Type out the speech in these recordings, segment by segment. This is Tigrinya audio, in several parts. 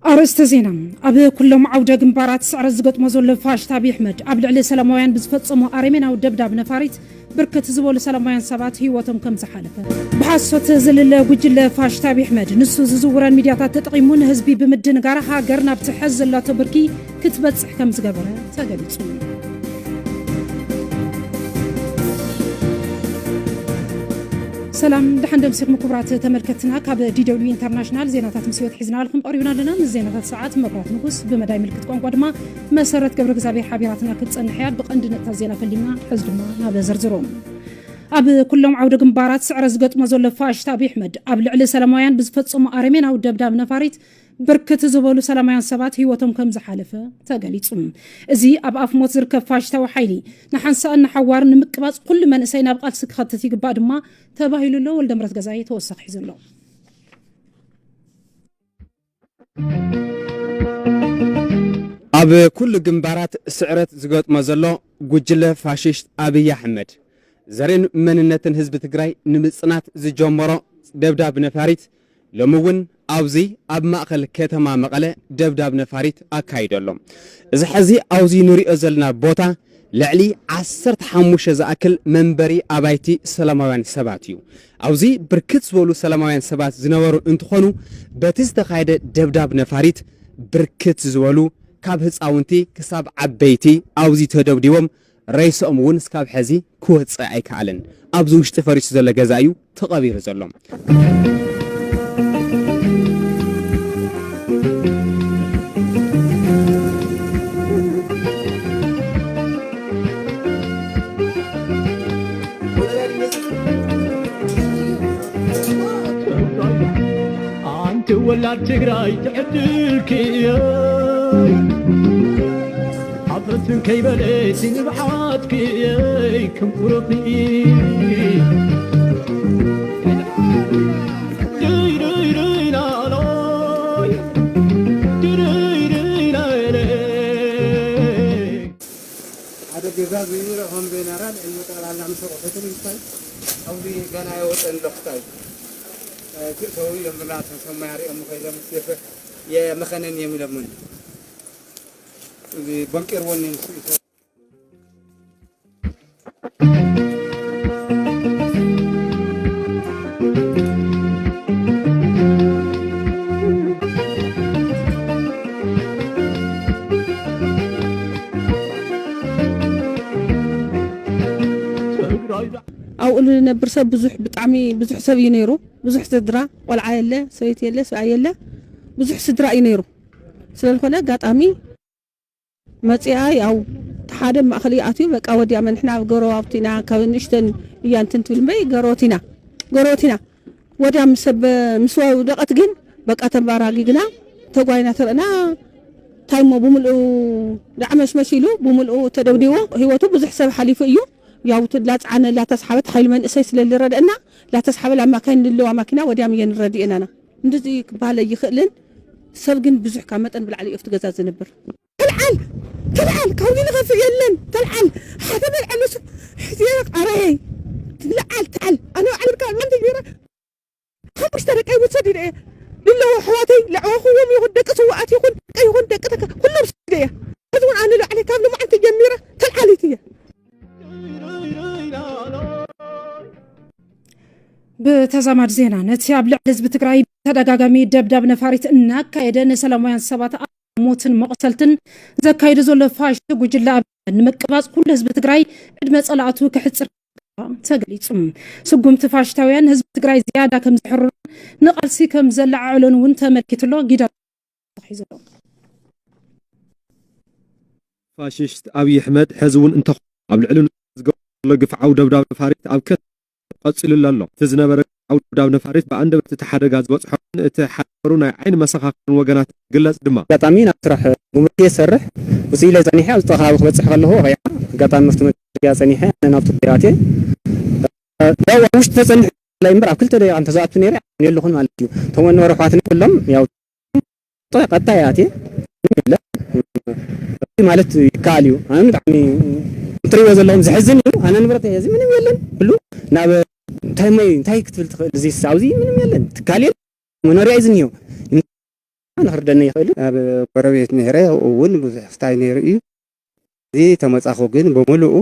ኣርእስተ ዜና። ኣብ ኩሎም ዓውደ ግንባራት ስዕረት ዝገጥሞ ዘሎ ፋሽስት ኣብይ ኣሕመድ፣ ኣብ ልዕሊ ሰላማውያን ብዝፈጸሞ ኣረሜናዊ ደብዳብ ነፋሪት ብርክት ዝበሉ ሰላማውያን ሰባት ህይወቶም ከም ዝሓለፈ፣ ብሓሶት ዝልለ ጉጅለ ፋሽስት ኣብይ ኣሕመድ፣ ንሱ ዝዝውረን ሚድያታት ተጠቒሙ ንህዝቢ ብምድንጋር ሃገር ናብቲ ሕዚ ዘላቶ ብርኪ ክትበጽሕ ከም ዝገበረ ተገሊጹ። ሰላም፣ ደሓን ደምሲኹም ክቡራት ተመልከትና። ካብ ዲ ደብሊው ኢንተርናሽናል ዜናታት ምስ ህይወት ሒዝናልኩም ቀሪብና ኣለና። ምስ ዜናታት ሰዓት መብራት ንጉስ፣ ብመዳይ ምልክት ቋንቋ ድማ መሰረት ገብረ እግዚኣብሔር ሓቢራትና ክትጸንሕ እያ። ብቐንዲ ነጥብታት ዜና ፈሊምና፣ ሕዚ ድማ ናብ ዝርዝሮም። ኣብ ኩሎም ዓውደ ግንባራት ስዕረት ዝገጥሞ ዘሎ ፋሽስት ኣብይ ኣሕመድ፣ ኣብ ልዕሊ ሰላማውያን ብዝፈጸሞ ኣረሜናዊ ደብዳብ ነፋሪት ብርክት ዝበሉ ሰላማውያን ሰባት ህይወቶም ከም ዝሓለፈ ተገሊጹ። እዚ ኣብ ኣፍ ሞት ዝርከብ ፋሽስታዊ ሓይሊ፣ ንሓንሳእን ንሓዋርን ንምቅባጽ ኩሉ መንእሰይ ናብ ቃልሲ ክኸትት ይግባእ ድማ ተባሂሉ ኣሎ። ወልደምረት ገዛኢ ተወሳኺ ሒዙ ኣሎ። ኣብ ኩሉ ግንባራት ስዕረት ዝገጥሞ ዘሎ ጉጅለ ፋሽስት ኣብይ ኣሕመድ፣ ዘርን መንነትን ህዝቢ ትግራይ ንምጽናት ዝጀመሮ ደብዳብ ነፋሪት፣ ሎሚ እውን ኣብዚ ኣብ ማእኸል ከተማ መቐለ ደብዳብ ነፋሪት ኣካይዱ ኣሎ። እዚ ሕዚ ኣብዚ ንሪኦ ዘለና ቦታ ልዕሊ ዓሰርተ ሓሙሽተ ዝኣክል መንበሪ ኣባይቲ ሰላማውያን ሰባት እዩ። ኣብዚ ብርክት ዝበሉ ሰላማውያን ሰባት ዝነበሩ እንትኾኑ፣ በቲ ዝተኻየደ ደብዳብ ነፋሪት ብርክት ዝበሉ ካብ ህፃውንቲ ክሳብ ዓበይቲ ኣብዚ ተደብዲቦም፣ ሬስኦም እውን እስካብ ሕዚ ክወፅእ ኣይከኣለን። ኣብዚ ውሽጢ ፈሪሱ ዘሎ ገዛ እዩ ተቐቢሩ ዘሎ። ኣንቲ ወላድ ትግራይ ትዕድልኪ እየ፣ ሓፍረትን ከይበለቲ ንብዓትኪ እየ ከም ቁርኺ። ድይ ድይ ድይ ናሎይ፣ ድይ ድይ ናለይ። ሓደ ገዛ ዘይረኸም ቤናራል እንጠላላ ምስ ኣቑሑትን እንታይ ኣብዚ ገና የወፀን ለኽታይ ትእተው እዮም ብላ ተሰማ ያሪኦም ከይዶም ሴፍ የመኸነን እዮም ኢሎምን። እዚ በንቄርዎን ንሱ ኣብኡ ዝነብር ሰብ ብዙሕ፣ ብጣዕሚ ብዙሕ ሰብ እዩ ነይሩ። ብዙሕ ስድራ፣ ቆልዓ የለ፣ ሰበይቲ የለ፣ ሰብኣይ የለ፣ ብዙሕ ስድራ እዩ ነይሩ። ስለ ዝኾነ ኣጋጣሚ መፂኣ ያው ሓደ ማእኸል እዩ ኣትዩ፣ በቃ ወዲያ መንሕና ኣብ ገረዋብቲ ኢና፣ ካብ ንእሽተን እያ እንትን ትብል እምበይ ገረወት ኢና፣ ገረወት ኢና። ወዲያ ምስ ሰብ-፣ ምስ ወደቐት ግን በቃ ተንባራጊግና ተጓይና ተረእና፣ እንታይ እሞ ብምልኡ ዳዕመሽመሽ ኢሉ ብምልኡ ተደብዲቡ፣ ህይወቱ ብዙሕ ሰብ ሓሊፉ እዩ። ያው እቲ ላፅዓነ ላተስሓበት ሓይሊ መንእሰይ ስለ ዝረድአና፣ ላተስሓበ ላብ ማካይን ልለዋ ማኪና ወዲያም እየን ረድኤናና። እንደዚ ክበሃል ኣይኽእልን። ሰብ ግን ብዙሕ ካብ መጠን ብላዕሊ እዩ ኣብቲ ገዛ ዝነብር። ተልዓል፣ ተልዓል፣ ካብዚ ንኸፍእ የለን። ተልዓል፣ ሓደ በልዐ ንሱ፣ ሕዚ ኣረየይ፣ ተልዓል፣ ተዓል። ኣነ ባዕለይ ካብ ዓንተ ገይረ፣ ሓሙሽተ ደቀይ ውሰድ ኢለ እየ። ልለዎ ኣሕዋተይ፣ ለዕወኽዎም ይኹን፣ ደቂ ስውኣት ይኹን፣ ደቀይ ይኹን፣ ደቂ ተካ-፣ ኩሎም ሰዲደ እየ። ሕዚ እውን ኣነ ንባዕለይ ካብ ሎማዓንቲ ጀሚረ ተልዓሊት እየ። ብተዛማድ ዜና፣ ነቲ ኣብ ልዕሊ ህዝቢ ትግራይ ብተደጋጋሚ ደብዳብ ነፋሪት እናካየደ ንሰላማውያን ሰባት ኣብ ሞትን መቑሰልትን ዘካይዶ ዘሎ ፋሽስት ጉጅለ ኣብይ ኣሕመድ ንምቅባጽ ኩሉ ህዝቢ ትግራይ ዕድመ ጸላእቱ ክሕጽር ተገሊጹ። ስጉምቲ ፋሽስታውያን ህዝቢ ትግራይ ዝያዳ ከም ዘሕርሮን ንቓልሲ ከም ዘለዓዕሎን እውን ተመልኪቱ ኣሎ። ጊዳ ሒዙ ኣሎ። ፋሽስት ኣብይ ኣሕመድ ሕዚ እውን እንተኾነ ኣብ ልዕሊ ንሱ ዝገብሮ ዘሎ ግፍዓዊ ደብዳብ ነፋሪት ኣብ ከ-፣ ቀጺሉሉ ኣሎ። እቲ ዝነበረ ግፍዓዊ ደብዳብ ነፋሪት ብኣንደበት እቲ ሓደጋ ዝበጽሖ እውን እቲ ሓበሩ ናይ ዓይኒ መሰኻኽርን ወገናት ዝግለጽ ድማ። ኣጋጣሚ ናብ ስራሕ ጉምሩክ እየ ዝሰርሕ። ውፅእ ኢለ ጸኒሐ ኣብዚ ከባቢ ክበጽሕ ከለኹ ከያ ኣጋጣሚ ኣብቲ መኪና ጸኒሐ ኣነ ናብቲ እየ ኣትየ። ያው ኣብ ውሽጢ ተጸኒሑ ብፍላይ እምበር ኣብ ክልተ ደቂቃ እንተዝኣቱ ነይረ የለኹን ማለት እዩ። እቶም ወዲ ወረኳትን ኩሎም ያው ቀጣይ ኣትየ ማለት ይከኣል እዩ። ኣነ ብጣዕሚ እትሪእዎ ዘለኹም ዘሕዝን እዩ። ኣነ ንብረት እዚ ምንም የለን። ኩሉ ናብ እንታይ ሞይ እንታይ ክትብል ትኽእል? እዚ ኣብዚ ምንም የለን። ትካል የለን። መኖርያ እዩ ዝኒኦ። ንኽርደኒ ይኽእል እዩ። ኣብ ጎረቤት ነይረ፣ ኣብኡ እውን ብዙሕ ስታይ ነይሩ እዩ። እዚ ተመጻኹ ግን ብምሉኡ፣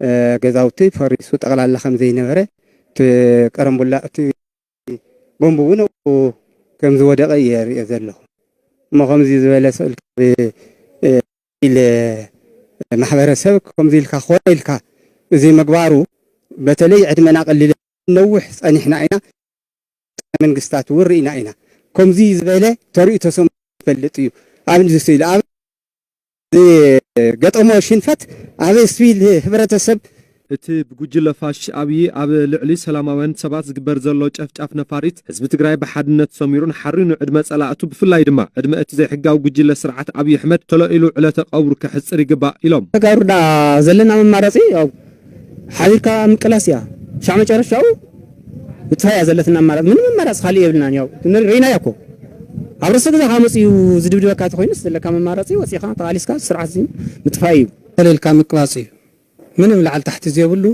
እ፣ ገዛውቲ ፈሪሱ ጠቕላላ ከም ዘይነበረ፣ እቲ ቀረምቡላ፣ እቲ ቦምብ እውን ኣብኡ ከም ዝወደቐ እየ ርእየ ዘለኹ። እሞ ከምዚ ዝበለ ስእል ካብ፣ እ፣ ኢል ማሕበረሰብ ከምዚ ኢልካ ኮነ ኢልካ እዚ ምግባሩ፣ በተለይ ዕድመና ቀሊል ነዊሕ ጸኒሕና ኢና። መንግስታት እውን ርኢና ኢና። ከምዚ ዝበለ ተርእዩ ተሰምዑ ይፈልጥ እዩ። ኣብ ንዝስኢሉ ኣብ ዝገጠሞ ሽንፈት ኣብ ስቢል ህብረተሰብ እቲ ብጉጅለ ፋሽስት ኣብይ ኣብ ልዕሊ ሰላማውያን ሰባት ዝግበር ዘሎ ጨፍጫፍ ነፋሪት ህዝቢ ትግራይ ብሓድነት ሰሚሩን ሓሪኑ ዕድመ ጸላእቱ ብፍላይ ድማ ዕድመ እቲ ዘይሕጋዊ ጉጅለ ስርዓት ኣብይ ኣሕመድ ተለኢሉ ዕለተ ቀብሩ ከሕጽር ይግባእ ኢሎም። ተጋሩ ደኣ ዘለና መማረፂ ያው ሓቢርካ ምቅላስ እያ። ሻዕ መጨረሻኡ ምጥፋእ እያ ዘለትና ኣማራፂ። ምንም ኣማራፂ ካሊእ የብልናን። ያው ንር-፣ ርኢናዮ እኮ። ኣብ ርእሲ ገዛኻ መፂኡ ዝድብድበካ ተኾይኑስ ዘለካ መማረፂ ወፂኻ ተቓሊስካ ስርዓት እዚ ምጥፋእ እዩ። ተለልካ ምቅላስ እዩ። ምንም ላዕሊ ታሕቲ ዘይብሉ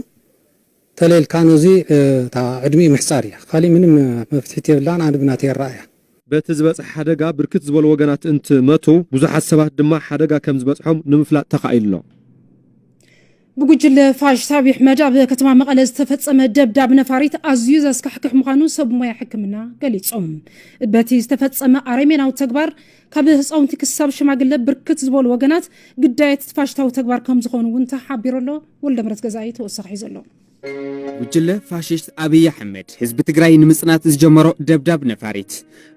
ተለልካ ነዚ፣ እ፣ እታ ዕድሚኡ ምሕፃር እያ። ካሊእ ምንም መፍትሒት የብላን። ኣነ ብናተይ ኣረኣእያ። በቲ ዝበጽሐ ሓደጋ ብርክት ዝበሉ ወገናት እንትመቱ፣ ብዙሓት ሰባት ድማ ሓደጋ ከም ዝበጽሖም ንምፍላጥ ተኻኢሉ ኣሎ። ብጉጅለ ፋሽስት ኣብይ ኣሕመድ ኣብ ከተማ መቐለ ዝተፈጸመ ደብዳብ ነፋሪት ኣዝዩ ዘስካሕክሕ ምዃኑ ሰብ ሞያ ሕክምና ገሊጾም። በቲ ዝተፈጸመ ኣረሜናዊ ተግባር ካብ ህጻውንቲ ክሳብ ሽማግለ ብርክት ዝበሉ ወገናት ግዳያት ፋሽስታዊ ተግባር ከም ዝኾኑ እውን ተሓቢሩ ኣሎ። ወልደምረት ገዛኢ ተወሳኺ ሒዙ ኣሎ። ጉጅለ ፋሽስት ኣብይ ኣሕመድ ህዝቢ ትግራይ ንምጽናት ዝጀመሮ ደብዳብ ነፋሪት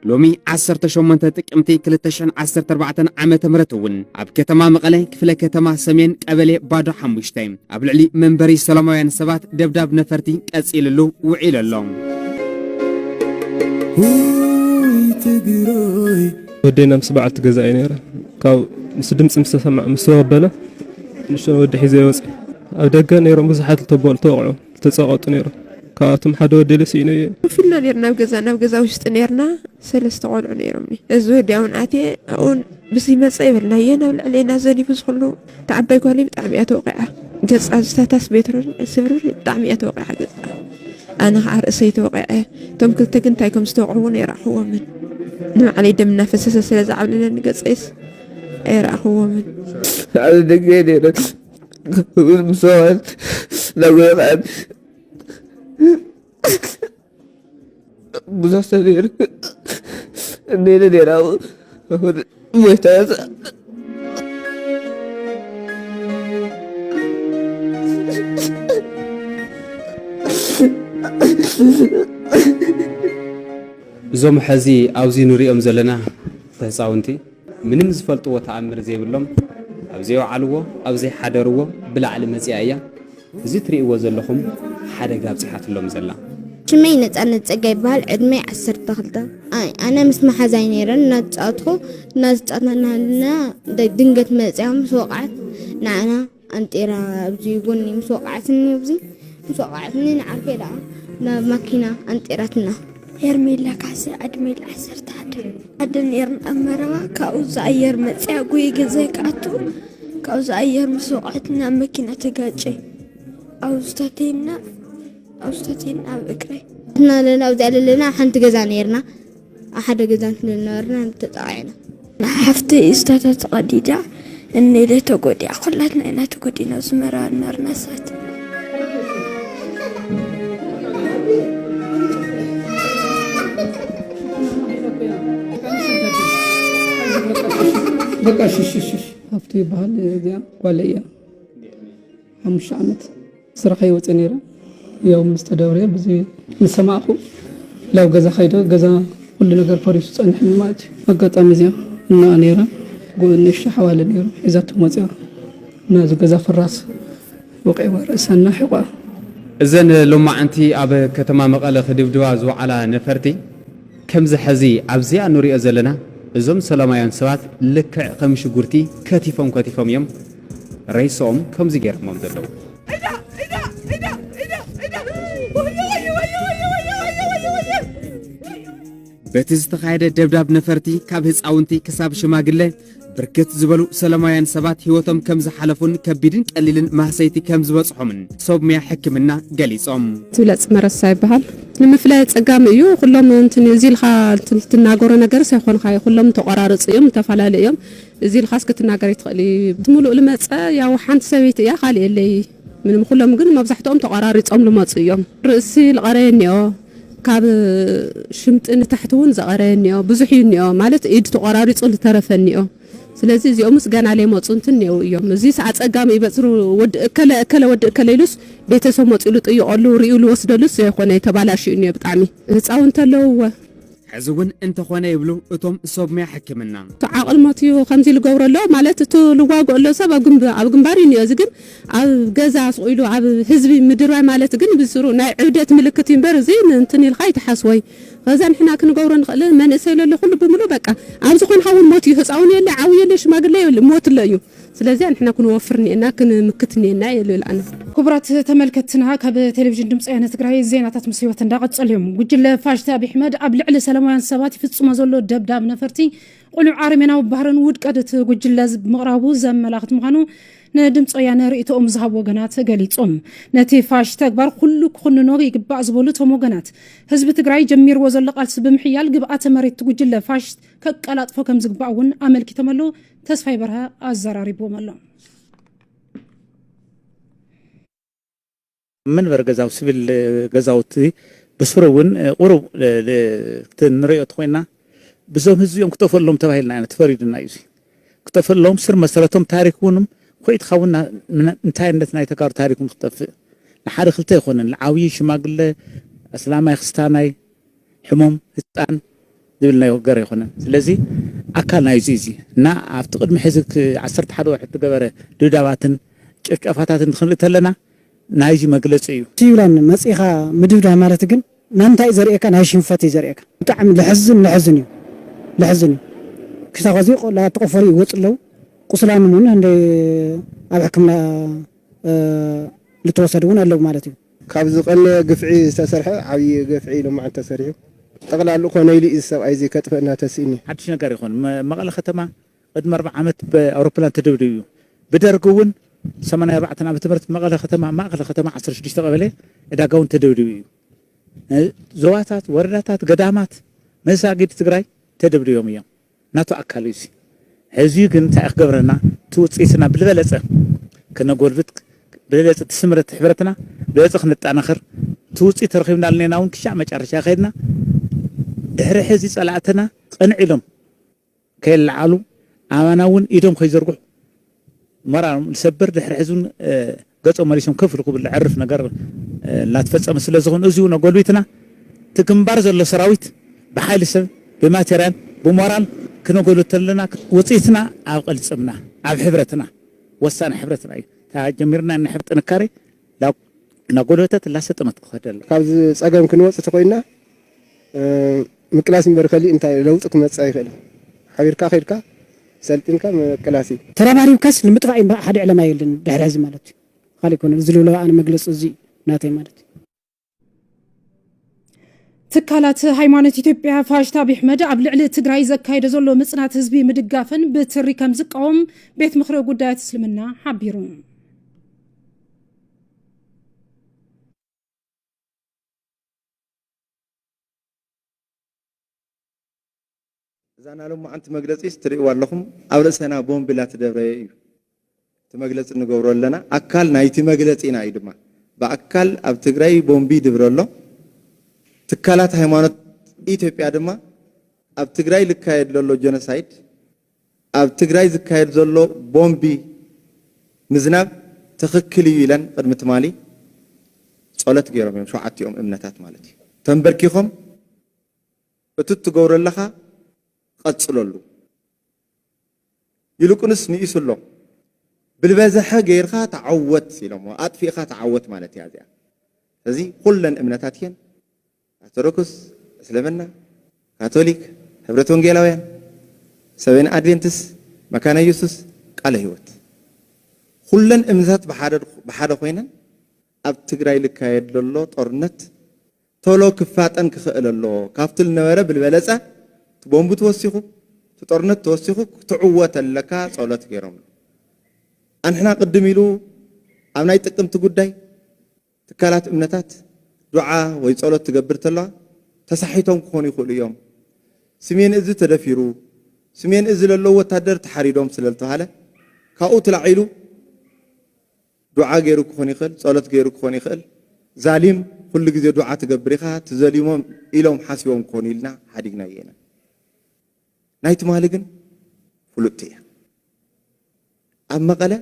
ሎሚ ዓሰርተ ሸሞንተ ጥቅምቲ ክልተ ሽሕን ዓሰርተ ኣርባዕተን ዓመተ ምህረት እውን ኣብ ከተማ መቐለ ክፍለ ከተማ ሰሜን ቀበሌ ባዶ ሓሙሽተ ኣብ ልዕሊ መንበሪ ሰላማውያን ሰባት ደብዳብ ነፈርቲ ቀጺልሉ ውዒሉ ኣሎ። ወደይና ምስ በዓልቲ ገዛ እዩ ነይረ። ካብ ምስ ድምፂ ምስ ተሰማዕ ምስ ተቐበለ ንእሽቶ ወዲ ሒዘ ይወፅእ። ኣብ ደገ ነይሮም ብዙሓት ዝተበሉ ተወቕዑ ዝተፀቐጡ ነይሮም። ካብኣቶም ሓደ ወዲ ኢለ ስኢነዮ። ኮፍ ኢልና ነይርና ኣብ ገዛ፣ ናብ ገዛ ውሽጢ ነይርና። ሰለስተ ቆልዑ ነይሮምኒ። እዚ ወዲ እውን ኣትየ ኣብኡን ብዚ መፀ ይበልናዮ ናብ ልዕሌና ዘኒቡ ዝኽሉ። እታ ዓባይ ጓለይ ብጣዕሚ እያ ተወቒዓ። ገፃ ዝታታስ ቤትሮን ስብርብር ብጣዕሚ እያ ተወቒዓ ገፃ። ኣነ ከዓ ርእሰይ ተወቒዐ። እቶም ክልተ ግን እንታይ ከም ዝተወቕዑ እውን ኣይረኣኽዎምን። ንባዕለይ ደም እናፈሰሰ ስለ ዝዓብለለኒ ገፀይስ ኣይረኣኽዎምን። ኣብ ደገ ነይረ። እውን ምስ ሰባት እናጎረኽዐን ብዙሕ ሰብ ነይሩ። እኔነ ነይራ። ሞይታ እያ። እዞም ሐዚ ኣብዚ ንሪኦም ዘለና ህፃውንቲ ምንም ዝፈልጥዎ ተኣምር ዘይብሎም፣ ኣብ ዘይወዓልዎ፣ ኣብ ዘይሓደርዎ ብላዕሊ መፂኣ እያ። እዚ ትርእይዎ ዘለኹም ሓደጋ ኣብፂሓትሎም ዘላ። ሽመይ ነጻነት ጸጋ ይበሃል። ዕድመይ ዓሰርተ ክልተ። ኣይ፣ ኣነ ምስ መሓዛይ ነይረን እናተጻወትኹ፣ እናተጻወትና እናሃለና ደ-፣ ድንገት መጺኣ ምስ ወቕዓት ንዓና ኣንጢራ ኣብዚ ጎኒ ምስ ወቕዓትኒ፣ ኣብዚ ምስ ወቕዓትኒ ንዓርከይ ደኣ ናብ ማኪና ኣንጢራትና። ሄርሜላ ካሕሳ፣ ዕድመይ ዓሰርተ ሓደ። ሓደ ነይርና ኣብ መረባ፣ ካብኡ ዝኣየር መጽያ፣ ጉየ ገዛይ ክኣቱ፣ ካብኡ ዝኣየር ምስ ወቕዐትና ኣብ መኪና ተጋጨ። ኣብኡ ዝተተየና፣ ኣብኡ ዝተተየና ኣብ እግረይ። ንሕና ለና ኣብዚኣ ለለና ኣብ ሓንቲ ገዛ ነይርና፣ ኣብ ሓደ ገዛ እንትን ነበርና፣ ተጣቒዕና። ሓፍተይ ስታታ ተቐዲዳ፣ እኔለ ተጎዲኣ፣ ኩላትና ኢና ተጎዲና፣ ኣብዚ መረባ ነበርና ሰባት። በቃ ሽሽ፣ ሽሽ፣ ሽሽ። ሃፍቱ ይበሃል። እዚኣ ጓለይ እያ። ሓሙሽተ ዓመት ስራሕ ይወፀ ነይረ። ያው ምስ ተደብረ ብዚ ምስ ሰማዕኹ ናብ ገዛ ከይደ፣ ገዛ ኩሉ ነገር ፈሪሱ ጸኒሕኒ ማለት እዩ። ኣጋጣሚ እዚኣ እና ነይረ፣ ጎ-፣ ንእሽቶ ሓዋለ ነይሩ፣ ሒዛቶ መፂኣ። እና እዚ ገዛ ፍራስ ወቂዕዋ ርእሳ እና ሒቋ። እዘን ሎማዕንቲ ኣብ ከተማ መቐለ ክድብድባ ዝወዓላ ነፈርቲ፣ ከምዚ ሐዚ ኣብዚኣ ንሪኦ ዘለና፣ እዞም ሰላማውያን ሰባት ልክዕ ከም ሽጉርቲ ከቲፎም ከቲፎም እዮም ሬስኦም ከምዚ ገይሮሞም ዘለዉ። በቲ ዝተኻየደ ደብዳብ ነፈርቲ ካብ ህፃውንቲ ክሳብ ሽማግለ ብርክት ዝበሉ ሰላማውያን ሰባት ህይወቶም ከም ዝሓለፉን ከቢድን ቀሊልን ማህሰይቲ ከም ዝበፅሖምን ሰብሙያ ሕክምና ገሊፆም። ትብለጽ መረሳ ይበሃል። ንምፍላይ ጸጋሚ እዩ። ኩሎም እንትን እዩ። እዚ ኢልካ እንትን ትናገሮ ነገርስ ኣይኮንካ እዩ። ኩሎም ተቆራረጹ እዮም፣ ተፈላለዩ እዮም። እዚ ኢልካስ ክትናገር ይትኽእል እዩ። እቲ ምሉእ ልመጸ ያው ሓንቲ ሰበይቲ እያ፣ ካልእ የለይ። ምንም ኩሎም ግን መብዛሕትኦም ተቆራሪጾም ልመጹ እዮም። ርእሲ ልቐረየ እኒኦ፣ ካብ ሽምጢ ንታሕቲ እውን ዝቐረየ እኒኦ፣ ብዙሕ እዩ እኒኦ። ማለት ኢድ ተቆራሪጹ ዝተረፈ እኒኦ። ስለዚ እዚኦምስ ገና ለይመጹ እንትን እኒኦ እዮም። እዚስ ኣጸጋሚ እዩ። በጽሩ ወዲ እከለ፣ እከለ ወዲ እከለ ኢሉስ ቤተሰብ መጺኡ ልጥይቐሉ፣ ሪኡ ልወስደሉስ ዘይኮነ ተባላሽዩ እኒኦ ብጣዕሚ። ህፃውንቲ ኣለውዎ። ሕዚ እውን እንተኾነ ይብሉ እቶም ሰብ ሙያ ሕክምና። እቲ ዓቕሊ ሞት እዩ ከምዚ ልገብሮ ኣሎ ማለት እቲ ልዋግኦ ኣሎ ሰብ ኣብ ግንብ-፣ ኣብ ግንባር እዩ እኒኦ። እዚ ግን ኣብ ገዛ ስቕ ኢሉ ኣብ ህዝቢ ምድርባይ ማለት ግን ብስሩ ናይ ዕብደት ምልክት እዩ እምበር እዚ እንትን ኢልካ ኣይትሓስቦይ። ከዛ ንሕና ክንገብሮ ንኽእል መንእሰይ ለሎ ኩሉ ብምሉ በቃ ኣብ ዝኾንካ እውን ሞት እዩ። ህፃውን የለ፣ ዓው የለ፣ ሽማግለ የለ፣ ሞት ኣሎ እዩ። ስለዚ ንሕና ክንወፍር እኒኤና፣ ክንምክት እኒኤና እየ ልብል ኣነ። ክቡራት ተመልከትትና፣ ካብ ቴሌቪዥን ድምፂ ወያነ ትግራይ ዜናታት ምስ ህይወት እንዳቐጸሉ እዮም። ጉጅለ ፋሽስት ኣብይ ኣሕመድ ኣብ ልዕሊ ሰላማውያን ሰባት ይፍጽሞ ዘሎ ደብዳብ ነፈርቲ ቅኑዕ ኣረሜናዊ ባህርን ውድቀት እቲ ጉጅለ ምቕራቡ ዘመላኽት ምዃኑ ንድምፂ ወያነ ርእይቶኦም ዝሃቡ ወገናት ገሊጾም። ነቲ ፋሽስት ተግባር ኩሉ ክኹንኖ ይግባእ ዝበሉ እቶም ወገናት፣ ህዝቢ ትግራይ ጀሚርዎ ዘሎ ቃልሲ ብምሕያል ግብኣተ መሬት ጉጅለ ፋሽስት ከቀላጥፎ ከም ዝግባእ እውን ኣመልኪቶም ኣለዉ። ተስፋይ በርሀ ኣዘራሪብዎም ኣሎ። መንበሪ ገዛው ስብል ገዛውቲ ብስሩ እውን ቁሩብ እቲ ንሪኦ ተኮይና ብዞም ህዝቢ እዮም ክጠፈሎም ተባሂልና ኢና ተፈሪዱና እዩ። ክጠፈሎም ስር መሰረቶም ታሪክ እውን ኮይትካ እውን እንታይነት ናይ ተጋሩ ታሪክ እውን ክጠፍእ ንሓደ ክልተ ኣይኮነን። ዓብዪ ሽማግለ ኣስላማይ ክስታናይ ሕሙም ህፃን ዝብል ናይ ወገር ኣይኮነን። ስለዚ ኣካል ናይዚ እዚ እና ኣብቲ ቅድሚ ሕዚ ዓሰርተ ሓደ ወርሒ እትገበረ ድብዳባትን ጨፍጫፋታትን ክንርኢ ተለና ናይዚ መግለፂ እዩ። ሲቪላን መፂእኻ ምድብዳብ ማለት ግን ናንታይ እዩ ዘርእየካ? ናይ ሽንፈት እዩ ዘርእየካ። ብጣዕሚ ለሕዝን ለሕዝን እዩ ለሕዝን እዩ። ክሳብ ኸዚ ቆላ ተቆፈሩ ይወፁ ኣለዉ። ቁስላን እውን እንደ ኣብ ሕክምና ልተወሰዱ እውን ኣለዉ ማለት እዩ። ካብዚ ቀነ ግፍዒ ዝተሰርሐ ዓብዪ ግፍዒ ሎማዓንቲ ተሰሪሑ። ጠቕላሉ ኮነ ኢሉ እዩ ሰብኣይ እዚ ከጥፍእና ተስእኒ። ሓድሽ ነገር ይኾን። መቐለ ከተማ ቅድሚ ኣርባዓ ዓመት ብኣውሮፕላን ተደብዲቡ እዩ። ብደርግ እውን ሰማንያ ኣርባዕተ ዓመተ ምህረት መቐለ ከተማ ማእኸል ከተማ ዓሰርተ ሽዱሽተ ቀበሌ ዕዳጋ እውን ተደብዲቡ እዩ። ዞባታት፣ ወረዳታት፣ ገዳማት፣ መሳጊድ ትግራይ ተደብዲቦም እዮም። ናቱ ኣካል እዩ። ሕዚ ግን እንታይ ክገብረና እቲ ውፅኢትና ብልበለፀ ክነጎልብት ብልበለፀ እቲ ስምረት ሕብረትና ብለፀ ክነጠናኸር እቲ ውፅኢት ተረኺብና ኣለና እውን ክሻዕ መጨረሻ ከይድና ድሕሪ ሕዚ ፀላእትና ቅንዕ ኢሎም ከየለዓሉ ኣባና እውን ኢዶም ከይዘርግሑ ሞራሎም ዝሰብር ድሕሪ ሕዚ እውን ገጾም መሊሶም ከፍ ኢሉ ክብል ዘዕርፍ ነገር እናተፈጸመ ስለ ዝኾነ እዚ እውን ኣጎልቢትና እቲ ግንባር ዘሎ ሰራዊት ብሓይሊ ሰብ ብማቴርያል ብሞራል ክነጎልብት ኣለና። ውፅኢትና ኣብ ቅልፅምና ኣብ ሕብረትና ወሳኒ ሕብረትና እዩ። እታ ጀሚርና ናይ ሕብረት ጥንካሬ እናጎለበተት እናሰጠመት ክኸደላ ካብዚ ፀገም ክንወፅ ተኮይንና ምቅላስ እምበር ከሊእ እንታይ ለውጢ ክመፅእ ኣይኽእልን። ሓቢርካ ከይድካ ሰልጢንካ ምቅላስ እዩ። ተረባሪብካስ ንምጥፋእ እዩ እምበር ሓደ ዕላማ የለን ድሕሪ ሕዚ ማለት እዩ። ካሊእ ኮነ ዝልብሎ ኣነ መግለፂ እዚ እዩ ናተይ ማለት እዩ። ትካላት ሃይማኖት ኢትዮጵያ ፋሽስት ኣብይ ኣሕመድ ኣብ ልዕሊ ትግራይ ዘካየዶ ዘሎ ምፅናት ህዝቢ ምድጋፈን ብትሪ ከም ዝቃወም ቤት ምኽሪ ጉዳያት እስልምና ሓቢሩ። እዛ ናይ ሎማዓንቲ መግለፂስ ትሪእዋ ኣለኹም ኣብ ርእሰና ቦምብ ኢላ ትደብረየ እዩ። እቲ መግለፂ ንገብሮ ኣለና ኣካል ናይቲ መግለፂና እዩ ድማ ብኣካል ኣብ ትግራይ ቦምቢ ይድብረ ኣሎ። ትካላት ሃይማኖት ኢትዮጵያ ድማ ኣብ ትግራይ ዝካየድ ዘሎ ጀኖሳይድ ኣብ ትግራይ ዝካየድ ዘሎ ቦምቢ ምዝናብ ትኽክል እዩ ኢለን ቅድሚ ትማሊ ፀሎት ገይሮም እዮም ሸውዓቲኦም እምነታት ማለት እዩ ተንበርኪኾም እቲ እትገብሮ ኣለኻ ቀፅለሉ ይልቁንስ ንኢሱ ኣሎ ብልበዝሐ ገይርካ ተዓወት ኢሎሞ ኣጥፊእኻ ተዓወት ማለት እያ እዚኣ ስለዚ ኩለን እምነታት እየን ኦርቶዶክስ፣ እስልምና፣ ካቶሊክ፣ ሕብረት ወንጌላውያን፣ ሰበን ኣድቬንትስ፣ መካነ ኢየሱስ፣ ቃለ ህይወት ኩለን እምነታት ብሓደ ኮይነን ኣብ ትግራይ ልካየድ ዘሎ ጦርነት ቶሎ ክፋጠን ክኽእል ኣለዎ። ካብቲ ዝነበረ ብልበለጸ እቲ ቦምቡ ተወሲኹ፣ እቲ ጦርነት ተወሲኹ ክትዕወት ኣለካ ጸሎት ገይሮምሉ። ኣንሕና ቅድም ኢሉ ኣብ ናይ ጥቅምቲ ጉዳይ ትካላት እምነታት ዱዓ ወይ ጸሎት ትገብር ተለዋ ተሳሒቶም ክኾኑ ይኽእሉ እዮም። ስሜን እዚ ተደፊሩ፣ ስሜን እዚ ለለዉ ወታደር ተሓሪዶም ስለ ዝተባሃለ ካብኡ ትላዒሉ ዱዓ ገይሩ ክኾን ይኽእል፣ ጸሎት ገይሩ ክኾን ይኽእል። ዛሊም ኩሉ ግዜ ዱዓ ትገብር ኢኻ፣ ትዘሊሞም ኢሎም ሓሲቦም ክኾኑ ኢልና ሓዲግናዮ ኢና። ናይ ትማሊ ግን ፍሉጥቲ እያ። ኣብ መቐለ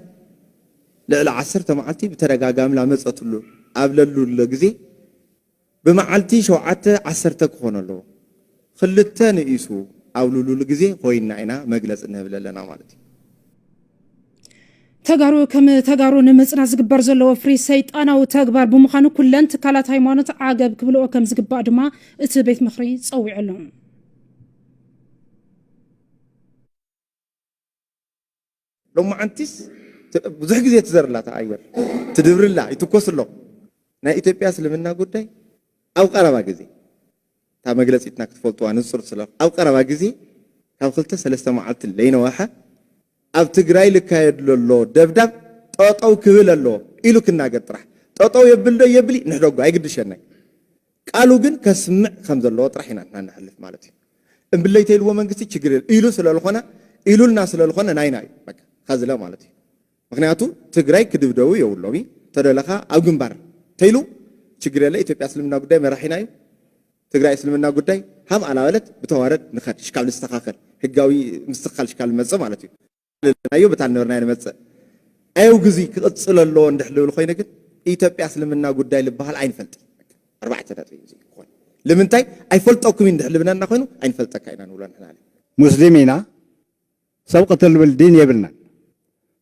ልዕሊ ዓሰርተ መዓልቲ ብተደጋጋሚ ላመጸትሉ ኣብ ለሉለ ግዜ ብመዓልቲ ሸውዓተ ዓሰርተ ክኾን ኣለዎ። ክልተ ንኢሱ ኣብ ልሉሉ ግዜ ኮይንና ኢና መግለጺ ንህብል ኣለና ማለት እዩ። ተጋሩ ከም ተጋሩ ንምጽና ዝግበር ዘሎ ወፍሪ ሰይጣናዊ ተግባር ብምዃኑ ኩለን ትካላት ሃይማኖት ዓገብ ክብልኦ ከም ዝግባእ ድማ እቲ ቤት ምኽሪ ጸዊዑ ኣሎ። ሎማዓንቲስ ብዙሕ ግዜ ትዘርላ ተኣየር ትድብርላ ይትኮስ ኣሎ። ናይ ኢትዮጵያ እስልምና ጉዳይ ኣብ ቀረባ ግዜ እታ መግለፂትና ክትፈልጥዋ ንፁር ስለ ኣብ ቀረባ ግዜ ካብ ክልተ ሰለስተ መዓልቲ ለይነዋሓ ኣብ ትግራይ ልካየድ ለሎ ደብዳብ ጠጠው ክብል ኣለዎ ኢሉ ክናገር ጥራሕ። ጠጠው የብል ዶ የብሊ ንሕደጎ ኣይግድሸናይ። ቃሉ ግን ከስምዕ ከም ዘለዎ ጥራሕ ኢና ንሕና ንሕልፍ ማለት እዩ። እምብለይ ተይልዎ መንግስቲ ችግር የለ ኢሉ ስለልኾነ ኢሉልና ስለልኾነ ናይና እዩ በቃ ኸዝለ ማለት እዩ። ምክንያቱ ትግራይ ክድብደቡ የብሎም እዩ ተደለኻ ኣብ ግንባር ተይሉ ችግር የለ። ኢትዮጵያ እስልምና ጉዳይ መራሒና እዩ። ትግራይ እስልምና ጉዳይ ሃም ኣላበለት ብተዋረድ ንኸድ ሽካብ ንስተኻኸል ህጋዊ ምስትኻል ሽካብ ንመፅእ ማለት እዩ። ለለናዮ በታ ነበርና ንመፅእ ኣየው ግዚ ክቕፅል ኣለዎ እንድሕር ልብል ኮይነ ግን ኢትዮጵያ እስልምና ጉዳይ ልበሃል ኣይንፈልጥን። ኣርባዕተ ነጥቢ እዩ ዝኾነ ልምንታይ ኣይፈልጠኩም እንድሕር ልብለና ኮይኑ ኣይንፈልጠካ ኢና ንብሎ ንሕና። ሙስሊም ኢና ሰብ ቅትል ልብል ዲን የብልናን።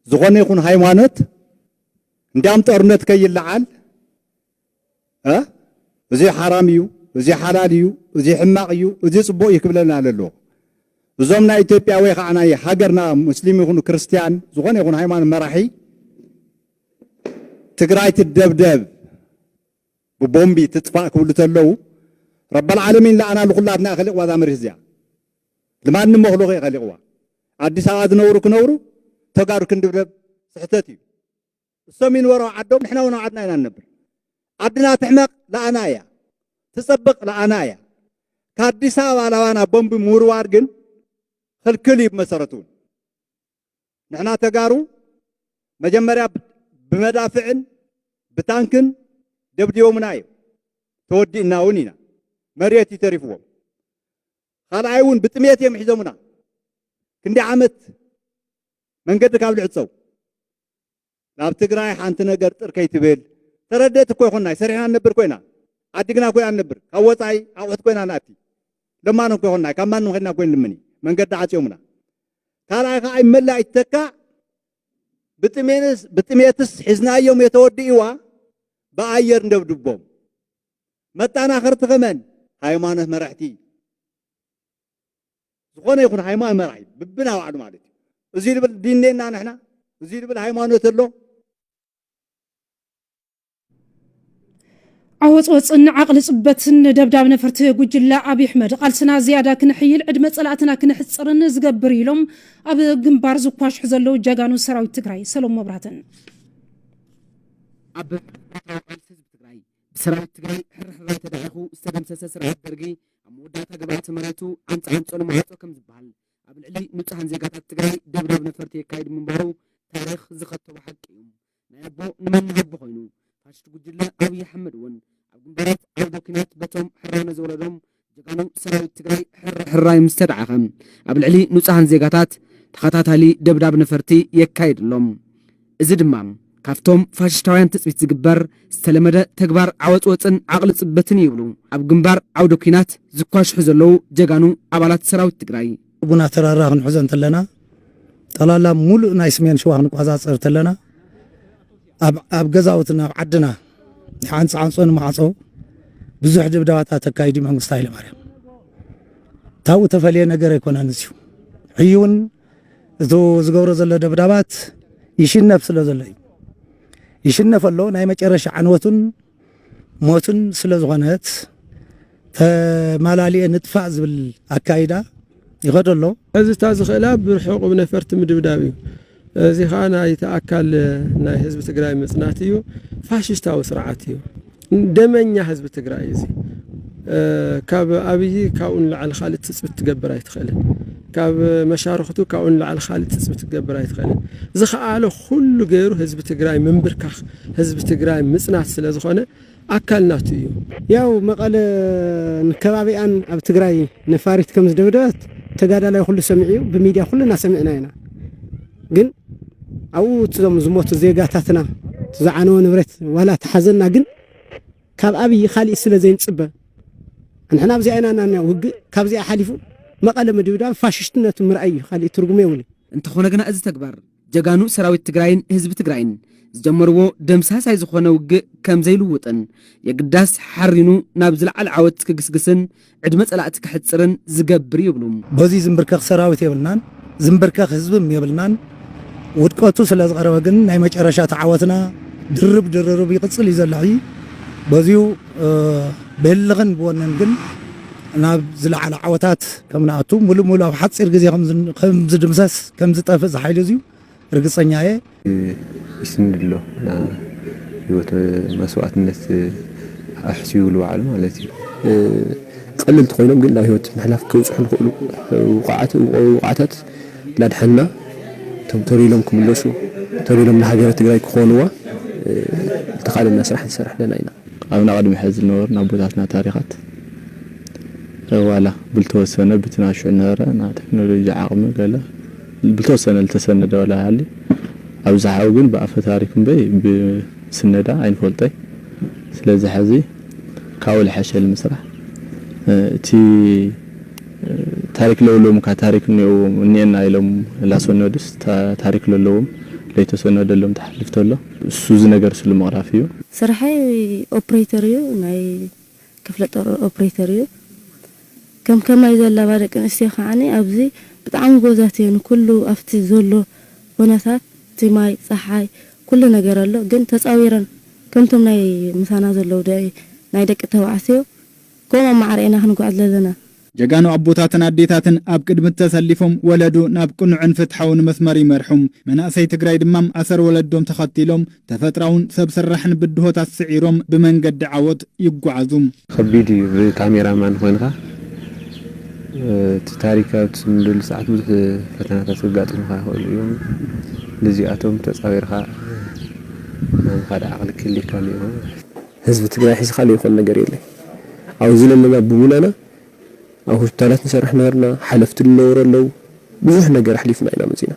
ዝኾነ ይኹን ሃይማኖት እንዲያም ጦርነት ከይለዓል እ እዚ ሓራም እዩ፣ እዚ ሓላል እዩ፣ እዚ ሕማቕ እዩ፣ እዚ ፅቡቕ እዩ ክብለና ኣለዎ። እዞም ናይ ኢትዮጵያ ወይ ከዓ ናይ ሃገርና ሙስሊም ይኹኑ ክርስትያን ዝኾነ ይኹን ሃይማኖት መራሒ ትግራይ ትደብደብ ብቦምቢ ትጥፋእ ክብሉ ተለዉ ረበል ዓለሚን ለኣና ልኩላትና ከሊቕዋ እዛ መሬት እዚኣ ልማንም መክሉቕ ከሊቕዋ ኣዲስ ኣበባ ዝነብሩ ክነብሩ ተጋሩ ክንድብደብ ስሕተት እዩ። እሶም ይንበሩ ዓዶም ንሕና እውን ዓድና ኢና ንነብር። ዓድና ትሕመቕ ለኣና እያ፣ ትፀብቕ ለኣና እያ። ከኣዲስ ኣበባ ላባና ቦምቢ ምውርዋር ግን ክልክል እዩ ብመሰረቱ እውን። ንሕና ተጋሩ መጀመርያ ብመዳፍዕን ብታንክን ደብዲቦምና እዮም። ተወዲእና እውን ኢና። መሬት እዩ ተሪፍዎም። ካልኣይ እውን ብጥሜት እዮም ሒዞምና። ክንዲ ዓመት መንገዲ ካብ ልዕፀው ናብ ትግራይ ሓንቲ ነገር ጥር ከይትብል ተረደእቲ እኮ ይኮናይ ሰሪሕና ንነብር ኮይና ዓዲግና ኮይና ንነብር ካብ ወፃኢ ኣቑሑት ኮይና ንኣቲ ለማኖ እኮ ይኮናይ ካብ ማንም ከድና ኮይን ልምኒ መንገዲ ዓፂዮምና ካልኣይ ከዓ ይመላእ ይተካእ ብጥሜትስ ሒዝናዮም የተወድእዋ ብኣየር እንደብድቦም መጣናኸርቲ ከመን ሃይማኖት መራሕቲ ዝኾነ ይኹን ሃይማኖት መራሒ ብብና ባዕሉ ማለት እዩ። እዚ ልብል ዲን ኔና ንሕና እዚ ልብል ሃይማኖት ኣሎ ዓወፅወፅን ዓቕሊ ፅበትን ደብዳብ ነፈርቲ ጉጅለ ኣብዪ ኣሕመድ ቃልስና ዝያዳ ክነሕይል ዕድመ ፀላእትና ክነሕፅርን ዝገብር ኢሎም ኣብ ግንባር ዝኳሽሑ ዘለዉ ጀጋኑ ሰራዊት ትግራይ ሰሎም መብራህትን። ኣብ ብረታዊ ቃልሲ ህዝቢ ትግራይ ብሰራዊት ትግራይ ሕርሕራይ ተዳዒኹ ዝተደምሰሰ ስርዓት ደርጊ ኣብ መወዳእታ ግብኣተ መሬቱ ዓንፃዓንፆ ንማዕፆ ከም ዝበሃል ኣብ ልዕሊ ንፁሃን ዜጋታት ትግራይ ደብዳብ ነፈርቲ የካይድ ምንባሩ ታሪኽ ዝኸተቦ ሓቂ እዩ። ናይ ኣቦ ንመን ንሓቦ ኮይኑ ፋሽስት ጉጅለ ኣብይ ኣሕመድ እውን ኣብ ግንባራት ዓውደ ኲናት በቶም ሕራነ ዝወለዶም ጀጋኑ ሰራዊት ትግራይ ሕራይ ምስ ተደዓኸ ኣብ ልዕሊ ንፁሃን ዜጋታት ተኸታታሊ ደብዳብ ነፈርቲ የካይድ ኣሎ። እዚ ድማ ካብቶም ፋሽስታውያን ትፅቢት ዝግበር ዝተለመደ ተግባር ዓወፅወፅን ዓቕሊ ፅበትን ይብሉ ኣብ ግንባር ዓውደ ኲናት ዝኳሽሑ ዘለዉ ጀጋኑ ኣባላት ሰራዊት ትግራይ። ቡና ተራራ ክንሕዞ እንተለና ጠላላ ሙሉእ ናይ ስሜን ሽዋ ክንቋፃፀር ተለና ኣብ ገዛውትና ኣብ ዓድና ሓንፃ ዓንፆ ንማዕፆ ብዙሕ ድብደባታት ኣካይዱ መንግስቲ ሃይለማርያም ታብኡ ተፈልየ ነገር ኣይኮነን እዚዩ ሕዩ እውን እቱ ዝገብሮ ዘሎ ደብዳባት ይሽነፍ ስለ ዘሎ እዩ ይሽነፍ ኣሎ ናይ መጨረሻ ዓንወቱን ሞትን ስለ ዝኾነት ተማላሊኤ ንጥፋእ ዝብል ኣካይዳ ይኸዶ ኣሎ። እዚ እታ ዝኽእላ ብርሑቕ ብነፈርቲ ምድብዳብ እዩ። እዚ ኸኣ ናይቲ ኣካል ናይ ህዝቢ ትግራይ ምጽናት እዩ። ፋሽስታዊ ስርዓት እዩ። ደመኛ ህዝቢ ትግራይ እዩ እዚ። እ፣ ካብ ኣብይ ካብኡ ንላዕሊ ካልእ ትጽቢት ትገብር ኣይትኽእልን። ካብ መሻርኽቱ ካብኡ ንላዕሊ ካልእ ትጽቢት ትገብር ኣይትኽእልን። ዝኸኣሎ ኩሉ ገይሩ ህዝቢ ትግራይ ምንብርካኽ፣ ህዝቢ ትግራይ ምጽናት ስለ ዝኾነ ኣካል ናቱ እዩ። ያው መቐለ ንከባቢኣን ኣብ ትግራይ ነፋሪት ከም ዝደብደበት ተጋዳላይ ኩሉ ሰሚዑ እዩ። ብሚድያ ኩልና ሰሚዕና ኢና። ግን ኣብኡ እቶም ዝሞቱ ዜጋታትና፣ እቲ ዝዓነወ ንብረት ዋላ ተሓዘና፣ ግን ካብ ኣብይ ካሊእ ስለ ዘይንጽበ፣ ንሕና ኣብዚኣ ኢና እና ውግእ፣ ካብዚኣ ሓሊፉ መቐለ ምድብዳብ ፋሽስትነቱ ምርኣይ እዩ። ካሊእ ትርጉም የብሉን። እንተኾነ ግና፣ እዚ ተግባር ጀጋኑ ሰራዊት ትግራይን ህዝቢ ትግራይን ዝጀመርዎ ደምሳሳይ ዝኾነ ውግእ ከም ዘይልውጥን፣ የግዳስ ሓሪኑ ናብ ዝለዓለ ዓወት ክግስግስን ዕድመ ጸላእቲ ክሕጽርን ዝገብር ይብሉ። በዚ ዝንብርከኽ ሰራዊት የብልናን፣ ዝንብርከኽ ህዝብም የብልናን። ውድቀቱ ስለ ዝቐረበ ግን ናይ መጨረሻ ተዓወትና ድርብ ድርርብ ይቕጽል እዩ ዘሎ። ሕጂ በዚሁ፣ እ፣ ብህልኽን ብወነን ግን ናብ ዝለዓለ ዓወታት ከም ንኣቱ፣ ሙሉእ ሙሉእ ኣብ ሓጺር ግዜ ከም ዝን-፣ ከም ዝድምሰስ፣ ከም ዝጠፍእ እዚ ሓይሊ እዚዩ ርግጸኛ እየ። ይስንድ ኣሎ፣ ና ህይወት መስዋእትነት ኣሕስዩሉ ባዕሉ ማለት እዩ። እ፣ ቀለልቲ ኮይኖም ግን ናብ ህይወት ምሕላፍ ከብጽሑ ዝኽእሉ ውቃዓት-፣ ውቃዓታት ላድሐንና፣ እቶም ተሪሎም ክምለሱ፣ ተሪሎም ንሃገረ ትግራይ ክኾንዋ፣ እ፣ ዝተኻእለና ስራሕ ንሰርሕ ኣለና ኢና። ኣብና ቅድሚ ሕዚ ዝነበሩ ኣቦታትና ታሪኻት ዋላ ብልተወሰነ ብቲ ናሽዑ ነበረ ና ቴክኖሎጂ ዓቕሚ ገለ ብልተወሰነ ልተሰነደ ዋላ ይሃሊ፣ ኣብዝሓኡ ግን ብኣፈ ታሪክ እምበይ ብስነዳ ኣይንፈልጦይ። ስለዚ ሕዚ ካብኡ ልሐሸ ልምስራሕ፣ እ፣ እቲ፣ እ፣ ታሪክ ለውሎም እካ ታሪክ እኒኦ-፣ እኒኤና ኢሎም ላሰነዱስ ታ-፣ ታሪክ ለለዎም ለይተሰነደሎም ተሓልፍ ተሎ፣ እሱ እዚ ነገር ስሉ ምቕራፍ እዩ። ስርሐይ ኦፕሬተር እዩ፣ ናይ ክፍለ ጦር ኦፕሬተር እዩ። ከም ከማይ ዘለባ ደቂ ኣንስትዮ ከዓኒ ኣብዚ ብጣዕሚ ጎዛት እየን። ኩሉ ኣብቲ ዘሎ ኩነታት፣ እቲ ማይ፣ ጸሓይ፣ ኩሉ ነገር ኣሎ። ግን ተጻዊረን ከምቶም ናይ ምሳና ዘለዉ ደ-፣ ናይ ደቂ ተባዕትዮ ከምኦም ማዕረ ኢና ክንጓዓዝ ዘለና። ጀጋኑ ኣቦታትን ኣዴታትን ኣብ ቅድሚት ተሰሊፎም ወለዱ ናብ ቅኑዕን ፍትሓውን መስመር ይመርሑ። መናእሰይ ትግራይ ድማ ኣሰር ወለዶም ተኸቲሎም ተፈጥራውን ሰብ ሰራሕን ብድሆታት ስዒሮም ብመንገዲ ዓወት ይጓዓዙ። ከቢድ እዩ። ብካሜራማን ኮይንካ፣ እ፣ እቲ ታሪክ ኣብ ትስንደሉ ሰዓት ብዙሕ ፈተናታት ከጋጥሙኻ ይኽእሉ እዮም። ነዚኣቶም ተጻዊርካ ናይ ምኻድ ዓቕሊ ክህልየካ ኣለዎ። ህዝቢ ትግራይ ሒዝካ ዘይኮን ነገር የለን። ኣብዚ ዘለና ብሙላና ኣብ ሆስፒታላት ንሰርሕ ነበርና፣ ሓለፍቲ ንነበሩ ኣለዉ። ብዙሕ ነገር ኣሕሊፍና ኢና መጺና።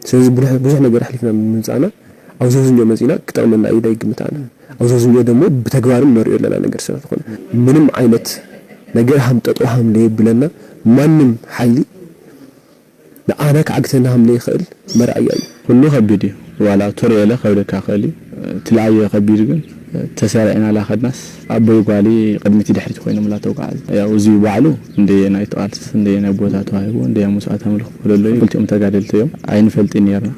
ስለዚ ብዙሕ፣ ብዙሕ ነገር ኣሕሊፍና ብምምጻእና ኣብዚ ሕዚ እኛ መጺና ክጠቕመና እዩ ኢለ ኣይግምት ኣነ። ኣብዚ ሕዚ እኛ ደሞ ብተግባርም ነርእዮ ኣለና ነገር ስለ ዝኾነ ምንም ዓይነት ነገር ሃምጠጦ ሃም ለየብለና ማንም ሓይሊ ንኣና ክዓግተና ሃም ለይኽእል መርኣያ እዩ። ኩሉ ከቢድ እዩ። ዋላ ትርእዮ ኢለ ከብደካ ክእል እዩ። እቲ ለኣዮ ከቢድ ግን ተሰሪዕና ላኸድናስ ኣቦይ ጓሊ ቅድሚት ድሕሪት ኮይኖም ላተጓዓዙ። ያው እዚ ባዕሉ እንደየናይ ተቓልስ፣ እንደየናይ ቦታ ተዋሂቡ፣ እንደየ መስዋዕት ኣምልኾ ከለሎ እዩ። ክልቲኦም ተጋደልቲ እዮም። ኣይንፈልጥን ነርና።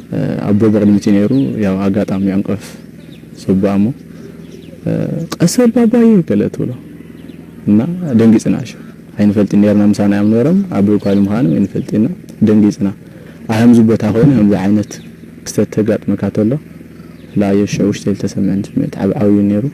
ኣቦ ብቕድሚት እዩ ነይሩ። ያው ኣጋጣሚ ዕንቀፍ ሰብኣ እሞ፣ "ቀስ በል ባባዬ" ገለ ትብሎ። እና ደንጊጽና እሺ። ኣይንፈልጥን ነርና፣ ምሳና እዮም ነሮም። ኣቦይ ጓሊ ምዃኑ ኣይንፈልጥን ኢና። ደንጊጽና። ኣብ ከምዚ ቦታ ኮይኑ ከምዚ ዓይነት ክስተት ተጋጥመካ ተሎ፣ ለኣዮ ሽዑ ውሽጠይ ዝተሰምዐኒ ስምዒት ዓብ-፣ ዓብዩ ነይሩ።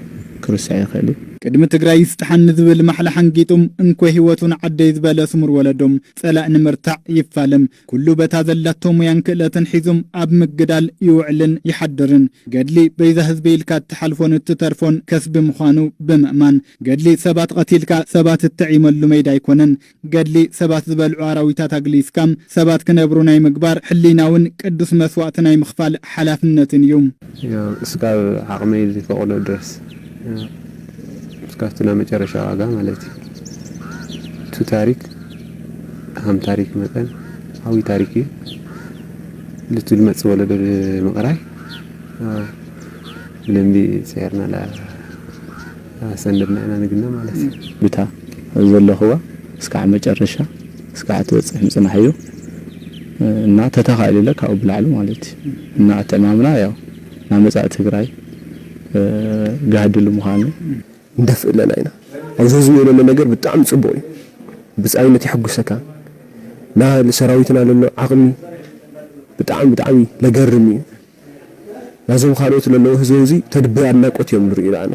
ክርስዕ ይኽእል እዩ። ቅድሚ ትግራይ ይስጥሓኒ ዝብል ማሕላ ሓንጊጡ፣ እንኮ ህይወቱ ንዓደይ ዝበለ ስሙር ወለዶ፣ ጸላእ ንምርታዕ ይፋለም። ኩሉ በታ ዘላቶ ሙያን ክእለትን ሒዙ ኣብ ምግዳል ይውዕልን ይሓድርን። ገድሊ በይዛ ህዝቢ ኢልካ እትሓልፎን እትተርፎን ከስቢ ምዃኑ ብምእማን፣ ገድሊ ሰባት ቀቲልካ ሰባት እትዕይመሉ መይዳ ኣይኮነን። ገድሊ ሰባት ዝበልዑ ኣራዊታት ኣግሊስካ ሰባት ክነብሩ ናይ ምግባር ሕሊናውን ቅዱስ መስዋእቲ ናይ ምኽፋል ሓላፍነትን እዩ። ያው እስካብ ዓቕመይ ዝፈቕዶ ድረስ፣ ያው እስካብ እቲ ናይ መጨረሻ ዋጋ ማለት እዩ። እቲ ታሪክ ከም ታሪክ መጠን ዓብዪ ታሪክ እዩ። ልቱ ዝመጽእ ወለዶ ንምቕራይ፣ ያው ብደንቢ ጸርና ላ-፣ ሰንድና ኢና ንግነ ማለት እዩ። ብታ ዘለኽዋ እስካዕ መጨረሻ፣ እስካዕ ትበጽሕ ምጽናሕ እዩ። እና ተተኻኢሉ ኢለ ካብኡ ብላዕሊ ማለት እዩ። እና ኣተማምና ያው ናብ መጻኢ ትግራይ፣ እ፣ ጋህድሉ ምዃኑ። እንደፍእ ኣለና ኢና። ኣብዚ ህዝቢ ዘሎ ነገር ብጣዕሚ ጽቡቕ እዩ። ብጻይነት የሐጉሰካ። ና ሰራዊትና ዘሎ ዓቕሚ ብጣዕሚ ብጣዕሚ ለገርም እዩ። ናዞም ካልኦት ለለዉ ህዝቢ እዚ ተድበ ኣድናቆት እዮም ንርእዩ ለኣና።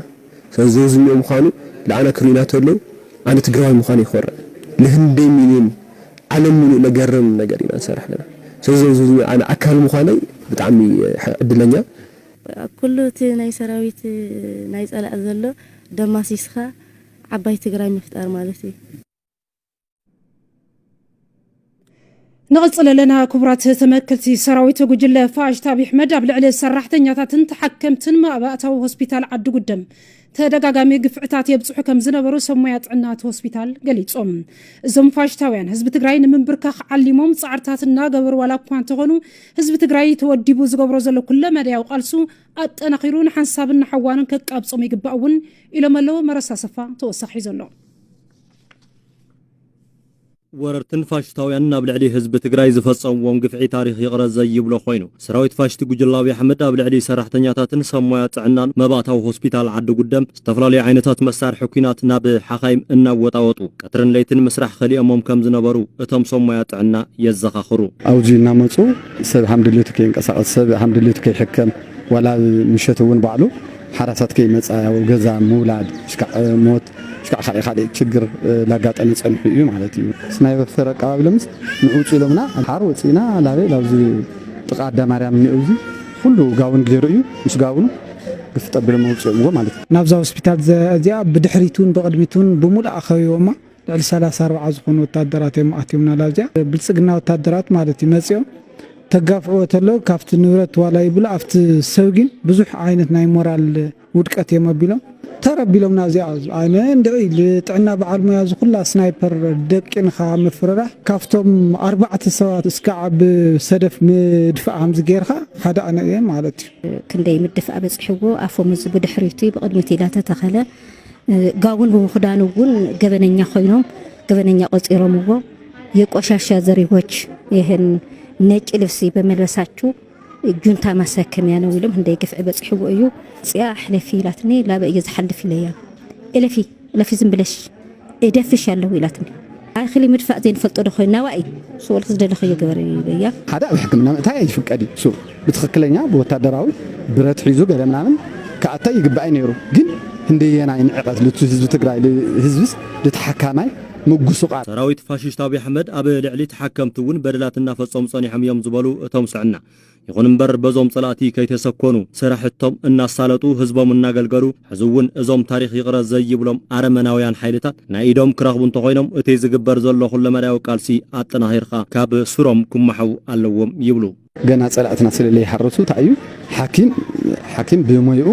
ስለዚ እዚ እኒኦ ምዃኑ ለኣና ክርእዩና ተለዉ ኣነ ትግራዋይ ምዃኑ ይኮርዕ። ለህንደይ ሚልዮን ዓለም ሙሉእ ለገርም ነገር ኢና ንሰርሕ ኣለና። ስለዚ እዚ ኣነ ኣካል ምዃነይ ብጣዕሚ ዕድለኛ። ኩሉ እቲ ናይ ሰራዊት ናይ ጸላእ ዘሎ ደማሲስካ ዓባይ ትግራይ ምፍጣር ማለት እዩ። ንቕጽል ኣለና ክቡራት ተመክልቲ። ሰራዊት ጉጅለ ፋሽት ኣብይ ኣሕመድ ኣብ ልዕሊ ሰራሕተኛታትን ተሓከምትን ማእባእታዊ ሆስፒታል ዓዲ ጉደም ተደጋጋሚ ግፍዕታት የብጽሑ ከም ዝነበሩ ሰብ ሞያ ጥዕና እቲ ሆስፒታል ገሊጾም። እዞም ፋሽታውያን ህዝቢ ትግራይ ንምንብርካኽ ዓሊሞም ጻዕርታት እናገበሩ ዋላ እኳ እንተኾኑ ህዝቢ ትግራይ ተወዲቡ ዝገብሮ ዘሎ ኩለመዳያዊ ቃልሱ ኣጠናኺሩ ንሓንሳብን ንሓዋንን ከቃብጾም ይግባእ እውን ኢሎም ኣለዉ። መረሳ ሰፋ ተወሳኺ ዘሎ። ወረርትን ፋሽስታውያን ኣብ ልዕሊ ህዝቢ ትግራይ ዝፈጸምዎም ግፍዒ ታሪኽ ይቕረ ዘይብሎ ኮይኑ፣ ሰራዊት ፋሽስቲ ጉጅለ ኣብይ ኣሕመድ ኣብ ልዕሊ ሰራሕተኛታትን ሰብ ሞያ ጥዕናን መባእታዊ ሆስፒታል ዓዲ ጉደም ዝተፈላለዩ ዓይነታት መሳርሒ ኲናት ናብ ሓኻይም እናወጣወጡ ቀትርን ለይትን ምስራሕ ከሊኦሞም ከም ዝነበሩ እቶም ሰብ ሞያ ጥዕና የዘኻኽሩ። ኣብዚ እናመፁ ሰብ ሃም ድሌቱ ከይንቀሳቐስ፣ ሰብ ሃም ድሌቱ ከይሕከም፣ ዋላ ምሸት እውን ባዕሉ ሓራሳት ከይመፃ፣ ያው ገዛ ምውላድ፣ ሽካዕ ሞት፣ ሽካዕ ካልእ ካልእ ችግር ላጋጠመ ፀኒሑ እዩ ማለት እዩ። ስናይፐር ኣቀባቢሎምስ ንውፁ ኢሎምና፣ ሓር ወፂእና ላበይ ላብዚ ጥቃ ኣዳ ማርያም እኒኦ፣ እዚ ኩሉ ጋውን ገይሩ እዩ፣ ምስ ጋውኑ ግፍ ጠቢሎም ኣውፅኦምዎ ማለት እዩ። ናብዛ ሆስፒታል ዘ-፣ እዚኣ ብድሕሪቱን ብቕድሚቱን ብምሉእ ኣኸቢቦማ። ልዕሊ ሰላሳ ኣርባዓ ዝኾኑ ወታደራት እዮም ኣትዮም ናብዚኣ። ብልጽግና ወታደራት ማለት እዩ መጺኦም ተጋፍዕዎ ተለዉ ካብቲ ንብረት ዋላ ይብሉ ኣብቲ ሰብ ግን ብዙሕ ዓይነት ናይ ሞራል ውድቀት እዮም ኣቢሎም ተረቢሎም ናብዚኣ። ኣነ እንድዒ ልጥዕና በዓል ሞያ ዝኹላ ስናይፐር ደቂንኻ ምፍርራሕ ካብቶም ኣርባዕተ ሰባት እስካዕ ብሰደፍ ምድፋእ ከምዚ ጌርካ ሓደ ኣነ እየ ማለት እዩ። ክንደይ ምድፋእ በጺሕዎ ኣፎም እዚ ብድሕሪቱ ብቕድሚት ኢላ ተተኸለ። ጋውን ብምኽዳኑ እውን ገበነኛ ኮይኖም ገበነኛ ቆፂሮምዎ። የቆሻሻ ዘሪዎች ይህን ነጭ ልብስ በመልበሳችሁ ጁንታ ማሰከሚያ ነው ኢሎም ህንደይ ግፍዒ በፂሕዎ እዩ። ፅያ ሕለፊ ኢላትኒ ላበ እየ ዝሓልፍ ኢለያ። እለፊ እለፊ ዝም ብለሽ እደፍሽ ኣለሁ ኢላትኒ። ኣይ ክሊ ምድፋእ ዘይንፈልጦ ዶ ኮይና ዋይ ስወልክ ዝደለኸዮ ገበረ ይበያ። ሓደ ኣብ ሕክምና ምእታይ ኣይፍቀድ እዩ። ሱር ብትኽክለኛ ብወታደራዊ ብረት ሒዙ ገለ ምናምን ክኣታይ ይግባእ ነይሩ። ግን ህንደየናይ ንዕቐት ልቱ ህዝቢ ትግራይ ል-፣ ህዝብስ ልተሓካማይ ምጉሱቓት። ሰራዊት ፋሽስት ኣብይ ኣሕመድ ኣብ ልዕሊ ተሓከምቲ እውን በደላት እናፈጸሙ ጸኒሖም እዮም ዝበሉ እቶም ስዕና፣ ይኹን እምበር በዞም ጸላእቲ ከይተሰኮኑ ስራሕቶም እናሳለጡ ህዝቦም እናገልገሉ ሕዚ እውን እዞም ታሪኽ ይቕረ ዘይብሎም ኣረመናውያን ሓይልታት ናይ ኢዶም ክረኽቡ እንተኾይኖም እቲ ዝግበር ዘሎ ኩለመዳያዊ ቃልሲ ኣጠናኺርካ ካብ ሱሮም ክመሓው ኣለዎም ይብሉ። ገና ጸላእትና ስለ ለይሓረሱ እንታይ እዩ ሓኪም፣ ሓኪም ብሞይኡ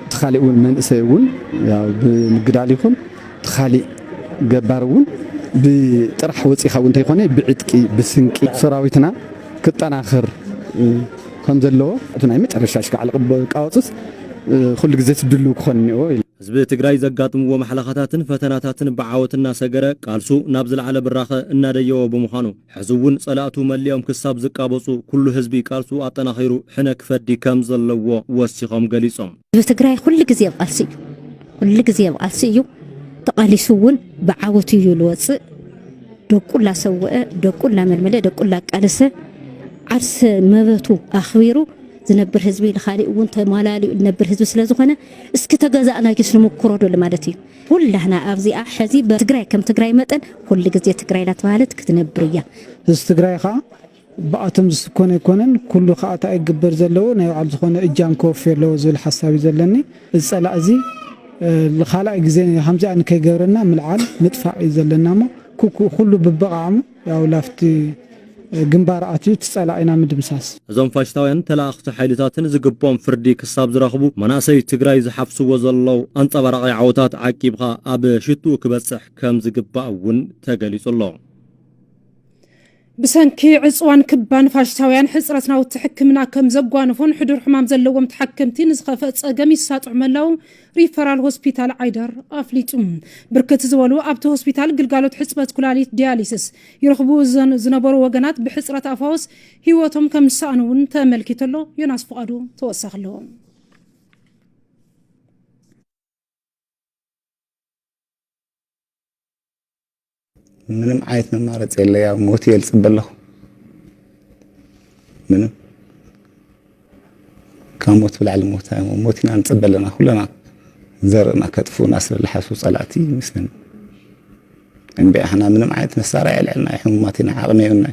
እቲ ካሊእ እውን መንእሰይ እውን ያው ብምግዳል ይኹን እቲ ካሊእ ገባር እውን ብጥራሕ ወፂኻ እውን እንተይኮነ ብዕጥቂ ብስንቂ ሰራዊትና ክጠናኸር ከም ዘለዎ እቲ ናይ መጨረሻ ሽካዕ ልቃወፅስ ኩሉ ግዜ ትድልው ክኾን እኒኦ ኢሉ። ህዝቢ ትግራይ ዘጋጥምዎ ማሕለኻታትን ፈተናታትን ብዓወት እናሰገረ ቃልሱ ናብ ዝለዓለ ብራኸ እናደየወ ብምዃኑ ሕዚ እውን ጸላእቱ መሊኦም ክሳብ ዝቃበጹ ኩሉ ህዝቢ ቃልሱ ኣጠናኺሩ ሕነ ክፈዲ ከም ዘለዎ ወሲኾም ገሊጾም። ህዝቢ ትግራይ ኩሉ ግዜ ኣብ ቃልሲ እዩ። ኩሉ ግዜ ኣብ ቃልሲ እዩ። ተቓሊሱ እውን ብዓወት እዩ ዝወፅእ። ደቁ እናሰወአ፣ ደቁ እናመልመለ፣ ደቁ እናቃለሰ ዓርሰ መበቱ ኣኽቢሩ ዝነብር ህዝቢ ንኻሊእ እውን ተማላሊኡ ዝነብር ህዝቢ ስለ ዝኾነ እስኪ ተገዛእና ጊስ ንምክሮ ዶ ማለት እዩ። ኩላህና ኣብዚኣ ሕዚ በትግራይ ከም ትግራይ መጠን ኩሉ ግዜ ትግራይ እናተባህለት ክትነብር እያ። ህዝቢ ትግራይ ከዓ ብኣቶም ዝስኮን ኣይኮነን። ኩሉ ከዓ እንታይ ይግበር ዘለዎ ናይ ባዕሉ ዝኾነ እጃም ክወፊ ኣለዎ ዝብል ሓሳብ እዩ ዘለኒ። እዚ ጸላእ እዚ፣ እ፣ ካልኣይ ግዜ ከምዚኣ ንከይገብረና ምልዓል ምጥፋእ እዩ ዘለና እሞ ኩ-፣ ኩ-፣ ኩሉ ብብቕዓሙ ያው ላፍቲ ግንባር ኣትዩ እቲ ጸላኢና ምድምሳስ። እዞም ፋሽስታውያን ተላእኽቲ ሓይልታትን ዝግብኦም ፍርዲ ክሳብ ዝረኽቡ መናእሰይ ትግራይ ዝሓፍስዎ ዘለዉ ኣንጸባራቒ ዓወታት ዓቂብኻ ኣብ ሽትኡ ክበጽሕ ከም ዝግባእ እውን ተገሊጹ ኣሎ። ብሰንኪ ዕጽዋን ክባን ፋሽስታውያን ሕጽረት ናውቲ ሕክምና ከም ዘጓነፎን ሕዱር ሕማም ዘለዎም ተሓከምቲ ንዝኸፍአ ጸገም ይሳጥሑ ምህላዉ ሪፈራል ሆስፒታል ዓይደር ኣፍሊጡ። ብርክት ዝበሉ ኣብቲ ሆስፒታል ግልጋሎት ሕጽበት ኩላሊት ዲያሊሲስ ይረኽቡ ዘን-፣ ዝነበሩ ወገናት ብሕጽረት ኣፋውስ ህይወቶም ከም ዝሰኣኑ እውን ተመልኪቱ ኣሎ። ዮናስ ፍቓዱ ተወሳኺ ኣለዎ። ምንም ዓይነት መማረፂ የለ። ያው ሞት እየ ዝፅበ ኣለኹ። ምንም ካብ ሞት ብላዕሊ ሞት ኣይ-፣ ሞት ኢና ንፅበ ኣለና ኩለና። ዘርእና ከጥፍኡና ስለ ዝሓስቡ ፀላእቲ ይመስለኒ። እምበኣር ንሕና ምንም ዓይነት መሳርያ የልዕልና፣ ሕሙማት ኢና፣ ዓቕሚ የብልና፣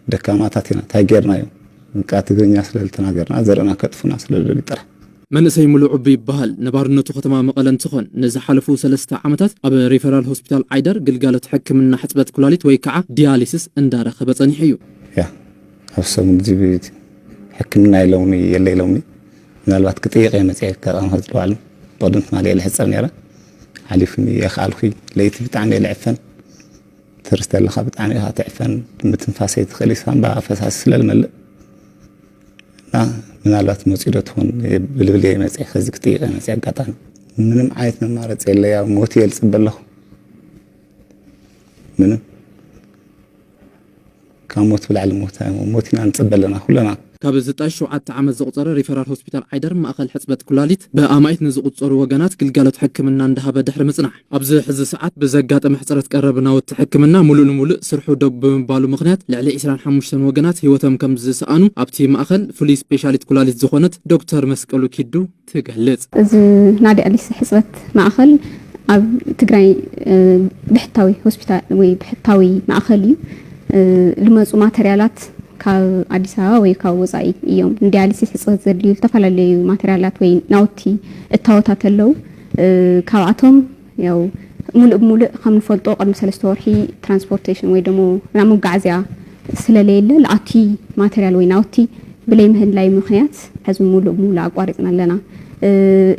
ደካማታት ኢና፣ እንታይ ጌርና እዩ? በቃ ትግርኛ ስለ ዝተናገርና ዘርእና ከጥፉና ስለ ዝደልዩ ጥራሕ። መንእሰይ ሙሉ ዕቡ ይበሃል። ነባርነቱ ከተማ መቐለ እንትኾን፣ ንዝሓለፉ ሰለስተ ዓመታት ኣብ ሪፈራል ሆስፒታል ዓይደር ግልጋሎት ሕክምና ሕፅበት ኩላሊት ወይ ከዓ ዲያሊሲስ እንዳረኸበ ጸኒሑ እዩ። ያ፣ ኣብ ሰሙን እዚ ሕክምና የለውኒ፣ የለ የለውኒ። ምናልባት ክጥይቕ እየ መፅየ፣ ኣጋጣሚ ከዝለዋሉ ብቕድሚ ትማሊ እየ ልሕፀብ ነይረ። ሓሊፉኒ፣ የኽኣልኩ። ለይቲ ብጣዕሚ እየ ልዕፈን። ትርስ ተለኻ ብጣዕሚ ኢኻ ትዕፈን። ምትንፋስ ኣይትኽእል፣ ሳንባ ፈሳሲ ስለ ልመልእ። እና ምናልባት መፂኡ ዶ ትኾን? ብልብል እየ መፅየ፣ ከዚ ክጥይቕ እየ መፅየ ኣጋጣሚ። ምንም ዓይነት መማረፂ የለ፣ ያው ሞት እየ ዝፅበ ኣለኹ። ምንም ካብ ሞት ብላዕሊ ሞት ኣይ-፣ ሞት ኢና ንፅበ ኣለና ኩለና። ካብ ዘጠና ሸውዓተ ዓመት ዘቑፀረ ሪፈራል ሆስፒታል ዓይደር ማእኸል ሕፅበት ኩላሊት ብኣማኢት ንዝቑፀሩ ወገናት ግልጋሎት ሕክምና እንዳሃበ ድሕሪ ምፅናሕ፣ ኣብዚ ሕዚ ሰዓት ብዘጋጠመ ሕፅረት ቀረብ ናውቲ ሕክምና ሙሉእ ንሙሉእ ስርሑ ደው ብምባሉ ምኽንያት ልዕሊ ዕስራን ሓሙሽተን ወገናት ህይወቶም ከም ዝሰኣኑ ኣብቲ ማእኸል ፍሉይ ስፔሻሊት ኩላሊት ዝኾነት ዶክተር መስቀሉ ኪዱ ትገልጽ። እዚ ናይ ዲያሊስ ሕጽበት ማእኸል ኣብ ትግራይ፣ እ፣ ብሕታዊ ሆስፒታል ወይ ብሕታዊ ማእኸል እዩ። እ፣ ዝመጹ ማተርያላት ካብ ኣዲስ ኣበባ ወይ ካብ ወጻኢ እዮም። ንዲያሊሲስ ሕጽበት ዘድልዩ ዝተፈላለዩ ማተርያላት ወይ ናውቲ እታወታት ኣለዉ። እ፣ ካብኣቶም ያው ሙሉእ ብሙሉእ ከም ንፈልጦ ቅድሚ ሰለስተ ወርሒ ትራንስፖርቴሽን ወይ ደሞ ናይ መጓዓዝያ ስለለየለ፣ ለኣቲ ማተርያል ወይ ናውቲ ብለይ ምህላይ ምኽንያት፣ ሕዚ ሙሉእ ብሙሉእ ኣቋሪጽና ኣለና። እ፣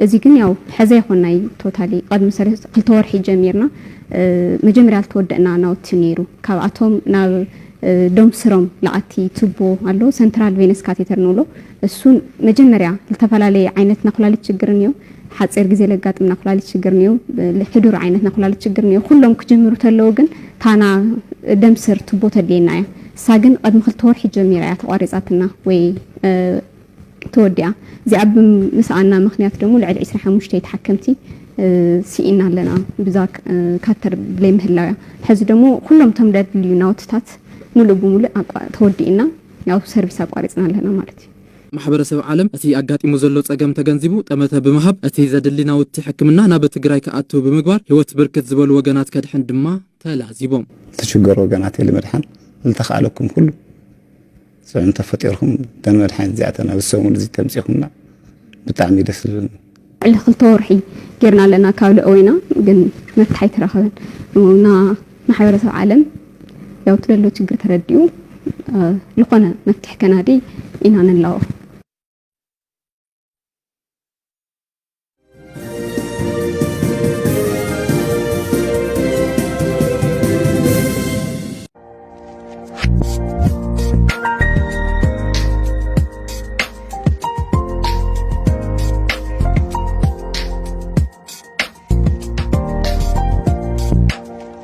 እዚ ግን ያው ሕዚ ኣይኮናይ ቶታሊ፣ ቅድሚ ሰለስተ፣ ክልተ ወርሒ ጀሚርና፣ እ፣ መጀመርያ ዝተወደእና ናውቲ ነይሩ። ካብኣቶም ናብ፣ እ፣ ደም ስሮም ለኣቲ ቱቦ ኣሎ፣ ሰንትራል ቬነስ ካቴተር ንብሎ። እሱን መጀመርያ ዝተፈላለየ ዓይነት ናይ ኩላሊት ችግር እንዮ፣ ሓጺር ግዜ ለጋጥም ናይ ኩላሊት ችግር እንዮ፣ ሕዱር ዓይነት ናይ ኩላሊት ችግር እንዮ። ኩሎም ክጅምሩ ተለዉ ግን ታና ደም ስር ቱቦ ተድልየና እያ። እሳ ግን ቅድሚ ክልተ ወርሒ ጀሚራ እያ ተቋሪጻትና ወይ፣ እ፣ ተወዲኣ። እዚኣ ብምስኣና ምኽንያት ደሞ ልዕሊ ዕስራን ሓሙሽተን ተሓከምቲ፣ እ፣ ስኢና ኣለና። ብዛ፣ እ፣ ካተር ብለይ ምህላው እያ። ሕዚ ደሞ ኩሎም እቶም ደድልዩ ናውትታት ሙሉእ ብሙሉእ ኣቋ-፣ ተወዲእና፣ ያው ሰርቪስ ኣቋሪጽና ኣለና ማለት እዩ። ማሕበረሰብ ዓለም እቲ ኣጋጢሙ ዘሎ ጸገም ተገንዚቡ ጠመተ ብምሃብ እቲ ዘድሊ ናውቲ ሕክምና ናብ ትግራይ ክኣቱ ብምግባር ህይወት ብርክት ዝበሉ ወገናት ከድሕን ድማ ተላዚቦም። ዝተሸገሩ ወገናት ንምድሓን ዝተኻእለኩም ኩሉ ጽዕንቶ ፈጢርኩም እተን መድሓኒት እዚኣተን ኣብ ሰሙን እዚ ተምጺኹምና ብጣዕሚ ደስ ዝብል። ልዕሊ ክልተ ወርሒ ጌርና ኣለና ካብ ልእወይና፣ ግን መፍትሒ ኣይተረኸበን። እና ማሕበረሰብ ዓለም ያው እቲ ዘሎ ችግር ተረዲኡ፣ እ፣ ዝኾነ መፍትሒ ከናዲ ኢና ንላወ።